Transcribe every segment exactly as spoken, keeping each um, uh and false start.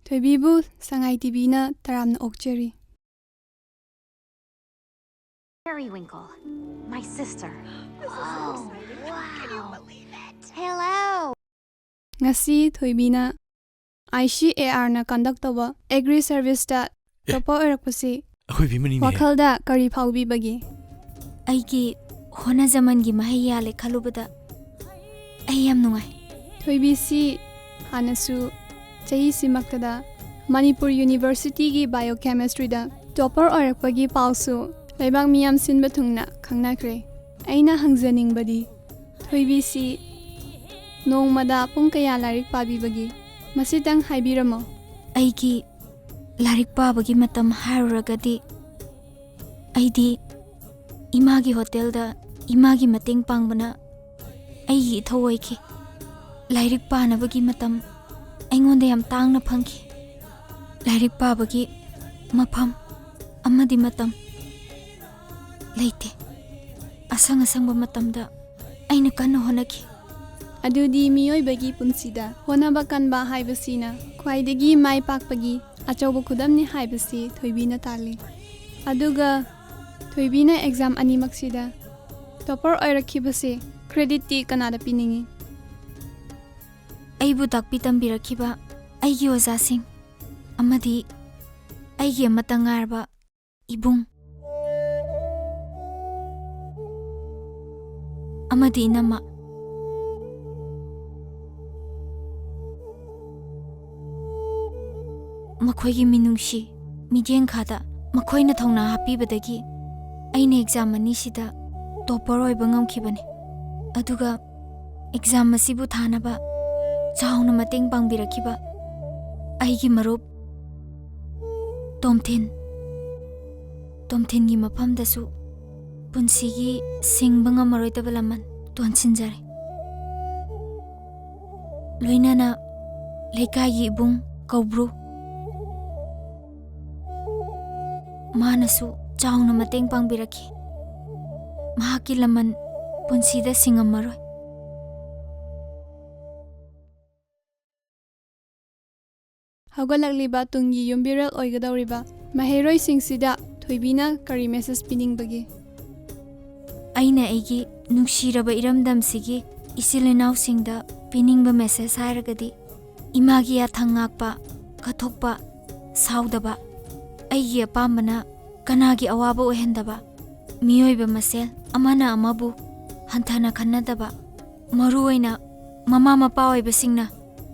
ꯊꯣꯏꯕꯤꯕꯨ ꯁꯉꯥꯏ ꯇꯤꯚꯤꯅ ꯇꯔꯥꯝꯅ ꯑꯣꯛꯆꯔꯤ꯫ Periwinkle, my sister. Oh, wow. Hello. ꯉꯁꯤ ꯊꯣꯏꯕꯤꯅ I C A ꯑꯥꯔꯅ conduct ꯇꯧꯕ agri ꯁꯔꯚꯤꯁꯇ topper ꯑꯣꯏꯔꯛꯄꯁꯤ ꯑꯩꯈꯣꯏ ꯐꯤꯃꯅꯤꯅꯦ꯫ ꯋꯥꯈꯜꯗ ꯀꯔꯤ ꯐꯥꯎꯕꯤꯕꯒꯦ? ꯑꯩꯒꯤ ꯍꯣꯠꯅꯖꯃꯟꯒꯤ ꯃꯍꯩ ꯌꯥꯜꯂꯦ ꯈꯜꯂꯨꯕꯗ ꯑꯩ ꯌꯥꯝ ꯅꯨꯡꯉꯥꯏ꯫ ꯊꯣꯏꯕꯤꯁꯤ ꯍꯥꯟꯅꯁꯨ ꯆꯍꯤꯁꯤꯃꯛꯇꯗ ꯃꯅꯤꯄꯨꯔ ꯌꯨꯅꯤꯚꯔꯁꯤꯇꯤꯒꯤ ꯕꯥꯏꯑꯣꯀꯦꯃꯤꯁꯇ꯭ꯔꯤꯗ ꯇꯣꯞꯄꯔ ꯑꯣꯏꯔꯛꯄꯒꯤ ꯄꯥꯎꯁꯨ ꯂꯩꯕꯥꯛ ꯃꯤꯌꯥꯝ ꯁꯤꯟꯕ ꯊꯨꯡꯅ ꯈꯪꯅꯈ꯭ꯔꯦ꯫ ꯑꯩꯅ ꯍꯪꯖꯅꯤꯡꯕꯗꯤ ꯊꯣꯏꯕꯤꯁꯤ ꯅꯣꯡꯃꯗ ꯄꯨꯡ ꯀꯌꯥ ꯂꯥꯏꯔꯤꯛ ꯄꯥꯕꯤꯕꯒꯦ? ꯃꯁꯤꯇꯪ ꯍꯥꯏꯕꯤꯔꯝꯃꯣ꯫ ꯑꯩꯒꯤ ꯂꯥꯏꯔꯤꯛ ꯄꯥꯕꯒꯤ ꯃꯇꯝ ꯍꯥꯏꯔꯨꯔꯒꯗꯤ ꯑꯩꯗꯤ ꯏꯃꯥꯒꯤ ꯍꯣꯇꯦꯜꯗ ꯏꯃꯥꯒꯤ ꯃꯇꯦꯡ ꯄꯥꯡꯕꯅ ꯑꯩꯒꯤ ꯏꯊꯧ ꯑꯣꯏꯈꯤ꯫ ꯂꯥꯏꯔꯤꯛ ꯄꯥꯅꯕꯒꯤ ꯃꯇꯝ ꯑꯩꯉꯣꯟꯗ ꯌꯥꯝ ꯇꯥꯡꯅ ꯐꯪꯈꯤ꯫ ꯂꯥꯏꯔꯤꯛ ꯄꯥꯕꯒꯤ ꯃꯐꯝ ꯑꯃꯗꯤ ꯃꯇꯝ ꯂꯩꯇꯦ꯫ ꯑꯁꯪ ꯑꯁꯪꯕ ꯃꯇꯝꯗ ꯑꯩꯅ ꯀꯟꯅ ꯍꯣꯠꯅꯈꯤ꯫ ꯑꯗꯨꯗꯤ ꯃꯤꯑꯣꯏꯕꯒꯤ ꯄꯨꯟꯁꯤꯗ ꯍꯣꯠꯅꯕ ꯀꯟꯕ ꯍꯥꯏꯕꯁꯤꯅ ꯈ꯭ꯋꯥꯏꯗꯒꯤ ꯃꯥꯏ ꯄꯥꯛꯄꯒꯤ ꯑꯆꯧꯕ ꯈꯨꯗꯝꯅꯤ ꯍꯥꯏꯕꯁꯤ ꯊꯣꯏꯕꯤꯅ ꯇꯥꯛꯂꯤ꯫ ꯑꯗꯨꯒ ꯊꯣꯏꯕꯤꯅ ꯑꯦꯛꯖꯥꯝ ꯑꯅꯤꯃꯛꯁꯤꯗ ꯇꯣꯞꯄꯔ ꯑꯣꯏꯔꯛꯈꯤꯕꯁꯦ ꯀ꯭ꯔꯦꯗꯤꯠꯇꯤ ꯀꯅꯥꯗ ꯄꯤꯅꯤꯡꯏ? ꯑꯩꯕꯨ ꯇꯥꯛꯄꯤ ꯇꯝꯕꯤꯔꯛꯈꯤꯕ ꯑꯩꯒꯤ ꯑꯣꯖꯥꯁꯤꯡ ꯑꯃꯗꯤ ꯑꯩꯒꯤ ꯑꯃꯠꯇ ꯉꯥꯏꯔꯕ ꯏꯕꯨꯡ ꯑꯃꯗꯤ ꯏꯅꯝꯃ, ꯃꯈꯣꯏꯒꯤ ꯃꯤꯅꯨꯡꯁꯤ ꯃꯤꯠꯌꯦꯡꯈꯥꯗ ꯃꯈꯣꯏꯅ ꯊꯧꯅꯥ ꯍꯥꯞꯄꯤꯕꯗꯒꯤ ꯑꯩꯅ ꯑꯦꯛꯖꯥꯝ ꯑꯅꯤꯁꯤꯗ ꯇꯣꯞꯄꯔ ꯑꯣꯏꯕ ꯉꯝꯈꯤꯕꯅꯤ꯫ ꯑꯗꯨꯒ ꯑꯦꯛꯖꯥꯝ ꯑꯁꯤꯕꯨ ꯊꯥꯅꯕ ꯆꯥꯎꯅ ꯃꯇꯦꯡ ꯄꯥꯡꯕꯤꯔꯛꯈꯤꯕ ꯑꯩꯒꯤ ꯃꯔꯨꯞ ꯇꯣꯝꯊꯤꯟ, ꯇꯣꯝꯊꯤꯟꯒꯤ ꯃꯐꯝꯗꯁꯨ ꯄꯨꯟꯁꯤꯒꯤ ꯁꯤꯡꯕ ꯉꯝꯃꯔꯣꯏꯗꯕ ꯂꯃꯟ ꯇꯣꯟꯁꯤꯟꯖꯔꯦ꯫ ꯂꯣꯏꯅꯅ ꯂꯩꯀꯥꯏꯒꯤ ꯏꯕꯨꯡ ꯀꯧꯕ꯭ꯔꯨ, ꯃꯥꯅꯁꯨ ꯆꯥꯎꯅ ꯃꯇꯦꯡ ꯄꯥꯡꯕꯤꯔꯛꯈꯤ꯫ ꯃꯍꯥꯛꯀꯤ ꯂꯃꯟ ꯄꯨꯟꯁꯤꯗ ꯁꯤꯡꯉꯝꯃꯔꯣꯏ꯫ ꯍꯧꯒꯠꯂꯛꯂꯤꯕ ꯇꯨꯡꯒꯤ ꯌꯨꯝꯕꯤꯔꯦꯜ ꯑꯣꯏꯒꯗꯧꯔꯤꯕ ꯃꯍꯩꯔꯣꯏꯁꯤꯡꯁꯤꯗ ꯊꯣꯏꯕꯤꯅ ꯀꯔꯤ ꯃꯦꯁꯦꯖ ꯄꯤꯅꯤꯡꯕꯒꯦ? ꯑꯩꯅ ꯑꯩꯒꯤ ꯅꯨꯡꯁꯤꯔꯕ ꯏꯔꯝꯗꯝꯁꯤꯒꯤ ꯏꯆꯤꯜ ꯏꯅꯥꯎꯁꯤꯡꯗ ꯄꯤꯅꯤꯡꯕ ꯃꯦꯁꯦꯖ ꯍꯥꯏꯔꯒꯗꯤ, ꯏꯃꯥꯒꯤ ꯌꯥꯊꯪ ꯉꯥꯛꯄ, ꯀꯠꯊꯣꯛꯄ, ꯁꯥꯎꯗꯕ, ꯑꯩꯒꯤ ꯑꯄꯥꯝꯕꯅ ꯀꯅꯥꯒꯤ ꯑꯋꯥꯕ ꯑꯣꯏꯍꯟꯗꯕ, ꯃꯤꯑꯣꯏꯕ ꯃꯁꯦꯜ ꯑꯃꯅ ꯑꯃꯕꯨ ꯍꯟꯊꯅ ꯈꯟꯅꯗꯕ, ꯃꯔꯨꯑꯣꯏꯅ ꯃꯃꯥ ꯃꯄꯥ ꯑꯣꯏꯕꯁꯤꯡꯅ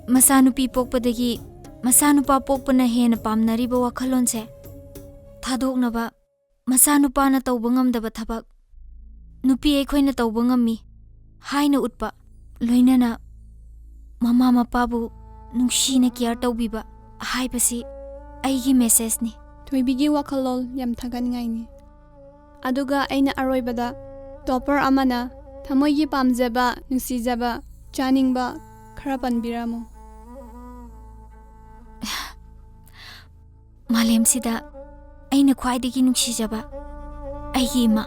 ꯃꯆꯥꯅꯨꯄꯤ ꯄꯣꯛꯄꯗꯒꯤ ꯃꯆꯥꯅꯨꯄꯥ ꯄꯣꯛꯄꯅ ꯍꯦꯟꯅ ꯄꯥꯝꯅꯔꯤꯕ ꯋꯥꯈꯜꯂꯣꯟꯁꯦ ꯊꯥꯗꯣꯛꯅꯕ, ꯃꯆꯥꯅꯨꯄꯥꯅ ꯇꯧꯕ ꯉꯝꯗꯕ ꯊꯕꯛ ꯅꯨꯄꯤ ꯑꯩꯈꯣꯏꯅ ꯇꯧꯕ ꯉꯝꯃꯤ ꯍꯥꯏꯅ ꯎꯠꯄ, ꯂꯣꯏꯅꯅ ꯃꯃꯥ ꯃꯄꯥꯕꯨ ꯅꯨꯡꯁꯤꯅ ꯀꯤꯌꯔ ꯇꯧꯕꯤꯕ ꯍꯥꯏꯕꯁꯤ ꯑꯩꯒꯤ ꯃꯦꯁꯦꯖꯅꯤ꯫ ꯊꯣꯏꯕꯤꯒꯤ ꯋꯥꯈꯜꯂꯣꯟ ꯌꯥꯝ ꯊꯥꯒꯠꯅꯤꯡꯉꯥꯏꯅꯤ꯫ ꯑꯗꯨꯒ ꯑꯩꯅ ꯑꯔꯣꯏꯕꯗ ꯇꯣꯄꯔ ꯑꯃꯅ ꯊꯃꯣꯏꯒꯤ ꯄꯥꯝꯖꯕ, ꯅꯨꯡꯁꯤꯖꯕ, ꯆꯥꯅꯤꯡꯕ ꯈꯔ ꯄꯟꯕꯤꯔꯝꯃꯨ꯫ ꯃꯥꯂꯦꯝꯁꯤꯗ ꯑꯩꯅ ꯈ꯭ꯋꯥꯏꯗꯒꯤ ꯅꯨꯡꯁꯤꯖꯕ ꯑꯩꯒꯤ ꯏꯃꯥ,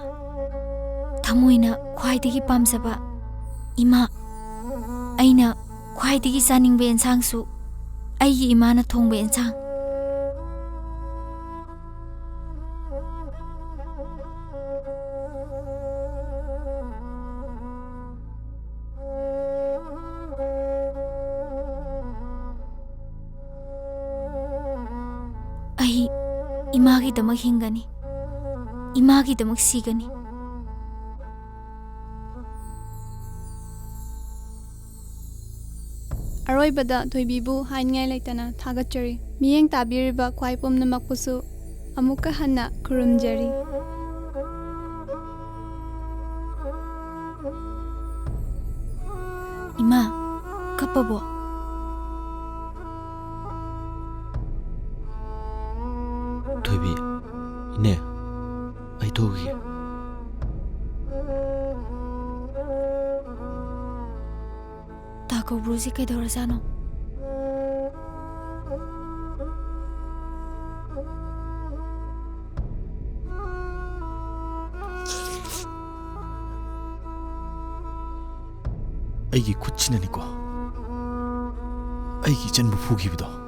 ꯊꯃꯣꯏꯅ ꯈ꯭ꯋꯥꯏꯗꯒꯤ ꯄꯥꯝꯖꯕ ꯏꯃꯥ, ꯑꯩꯅ ꯈ꯭ꯋꯥꯏꯗꯒꯤ ꯆꯥꯅꯤꯡꯕ ꯑꯦꯟꯁꯥꯡꯁꯨ ꯑꯩꯒꯤ ꯏꯃꯥꯅ ꯊꯣꯡꯕ ꯑꯦꯟꯁꯥꯡ꯫ ꯑꯩ ꯏꯃꯥꯒꯤꯗꯃꯛ ꯍꯤꯡꯒꯅꯤ, ꯏꯃꯥꯒꯤꯗꯃꯛ ꯁꯤꯒꯅꯤ꯫ ꯑꯔꯣꯏꯕꯗ ꯊꯣꯏꯕꯤꯕꯨ ꯍꯥꯏꯅꯤꯡꯉꯥꯏ ꯂꯩꯇꯅ ꯊꯥꯒꯠꯆꯔꯤ꯫ ꯃꯤꯠꯌꯦꯡ ꯇꯥꯕꯤꯔꯤꯕ ꯈ꯭ꯋꯥꯏ ꯄꯨꯝꯅꯃꯛꯄꯨꯁꯨ ꯑꯃꯨꯛꯀ ꯍꯟꯅ ꯈꯨꯔꯨꯝꯖꯔꯤ꯫ ꯏꯃꯥ, ꯀꯞꯄꯕꯣ? ꯊꯣꯏꯕꯤ, ꯏꯅꯦ, ꯑꯩ ꯊꯣꯛꯈꯤꯒꯦ꯫ ꯇꯥ ꯀꯧꯕ꯭ꯔꯨꯁꯤ ꯀꯩꯗꯧꯔꯖꯥꯠꯅꯣ? ꯑꯩꯒꯤ ꯈꯨꯠꯁꯤꯅꯅꯤꯀꯣ ꯑꯩꯒꯤ ꯏꯆꯟꯕꯨ ꯐꯨꯈꯤꯕꯗꯣ꯫